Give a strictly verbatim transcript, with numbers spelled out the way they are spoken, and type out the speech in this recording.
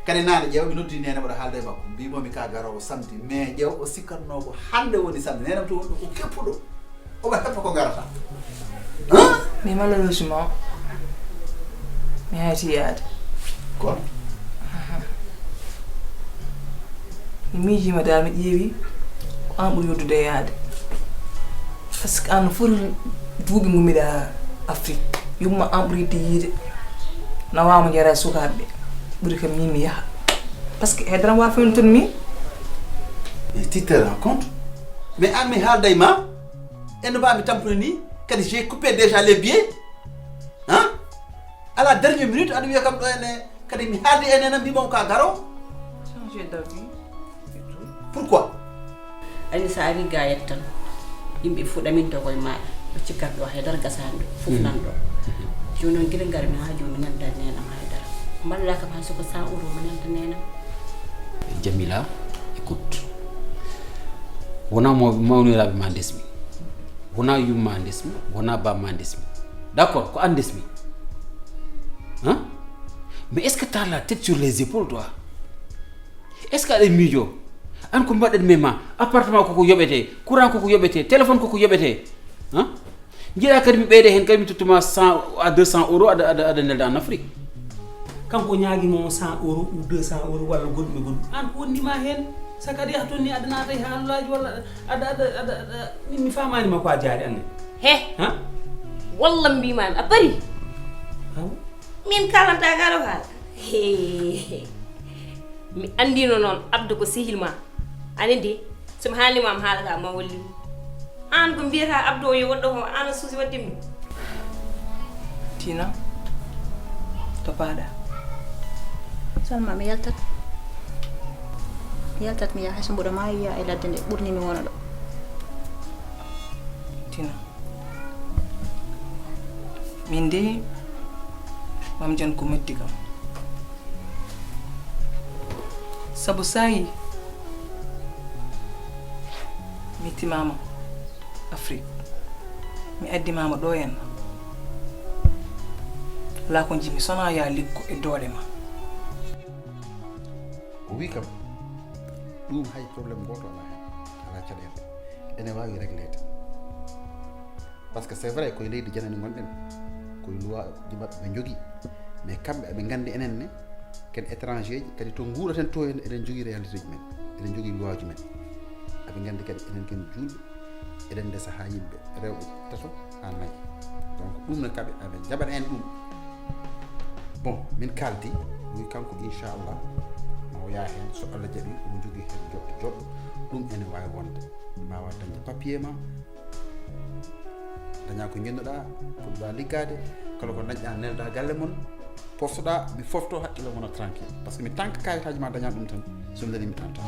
Kadi naane ƴeew, mi noddi neene, mboɗo haalda e makko, mbimomi ka garoowo samedi, mais ƴeew, o sikkatnoo ko hannde woni samedi. Neenam to wonɗo ko keppuɗo, omo heppa ko ngarata. Hein? Mais malheureusement, mi hayti yaade. Ko? Mi miijiima dal, mi ƴeewi ko an ɓuri yoddude yaade. Parce que an foti duuɓi ngummiɗa Afrique, yumma an ɓuri yiɗde yiide. Na waawma jara sukaaɓe ɓuri kam min mi yaha. Parce que heddaram wa fewni toon min. Mais tu te rends compte? Mais an mi haalday ma, e no mbaami tampude ni, kadi j'ai coupé déjà les billets. Hein? À la dernière minute, aɗa wiya kam ɗo ene, kadi mi haaldi e neene, mbimon ka garo. Changer d'avis et tout. Pourquoi? Ani sa ari ga yettan. Yimɓe fuu ɗaminto koye maaɗa. Ɗo cikkata ɗo haydara gasaani ɗo. Fof nan ɗo. Jooni noon gila ngarmi haa jooni mi nanta neenam haydara. Mballa kam hay soko cent euros mi nanta neenam. Jamila, écoute. Wona mo mawniraaɓe ma ndesmi. Wona yumma ndesmi, wona bamma ndesmi. D'accord, ko an ndesmi. Hein? Mais est-ce que tu as la tête sur les épaules, toi? Est-ce que aɗa miijo? An ko mbaɗɗen men ma? Appartement koko yoɓete, courant koko yoɓete, téléphone koko yoɓete. Hein? Njiɗa kadi mi ɓeyde heen, kadi mi tottuma cent à deux cents euros, aɗa, aɗa, aɗa nelda en Afrique. Kanko o ñaagima on cent euros ou deux cents euros walla goɗɗum e goɗɗum. An ko wondima heen? Saka aɗa yaha toon ni, aɗa naata e haalaaji walla aɗa, aɗa, aɗa, aɗa, min mi faamaani ma ko a jaari, anne. He? Ha? Walla mbimaami a parii? Awa. Min kalanta ka ɗo haala. He. Mi anndino noon Abdou ko sehil ma. Ani de, so mi haalnima am haala ka ma wallu. An ko mbiyata Abdou o yo woɗɗo ko an a suusi waɗde mi ɗum. Tina, to paaɗa? Salma, mi yaltat. Mi yaltat, mi yaha hay so mboɗo maayi wiya e ladde nde ɓurni mi wona ɗo. Tina, min de, Mam Jan ko metti kam. Sabu saayi mi timaama Afrique, mi addimaama ɗo henna. Alaa ko njimi sona ya liggo e doole ma. O wi kam, ɗum hay problème gooto alaa heen, alaa caɗeele. Ene waawi régleede. Parce que c'est vrai, koye leydi janani ngonɗen, koye luwaaji maɓɓe ɓe njogii. Mais kamɓe aɓe nganndi enen ne, ken étranger ji, kadi to nguuraten to en, eɗen njogii réalité ji men, eɗen njogii luwaaji men. Aɓe nganndi kadi enen ken juulɓe, eɗen ndesa haa yimɓe rewɓe tato haa nayi. Donc ɗum ne kaɓe, aɓe njaɓana en ɗum. Bon, min kaaldi, wi kanko inchallah, ma o yaa heen, so Allah jaɓi, omo jogii heen jotto jotto, ɗum ene waawi wonde. Mbaawa dañde papier ma, dañaa ko njiɗnoɗaa, puɗɗoɗaa liggaade, kala ko dañɗaa neldaa galle mon, poftoɗaa, mi fofto hakkille mon tranquille. Parce que mi tanka kayitaaji ma dañaa ɗum tan, so mi dañi mi tanta.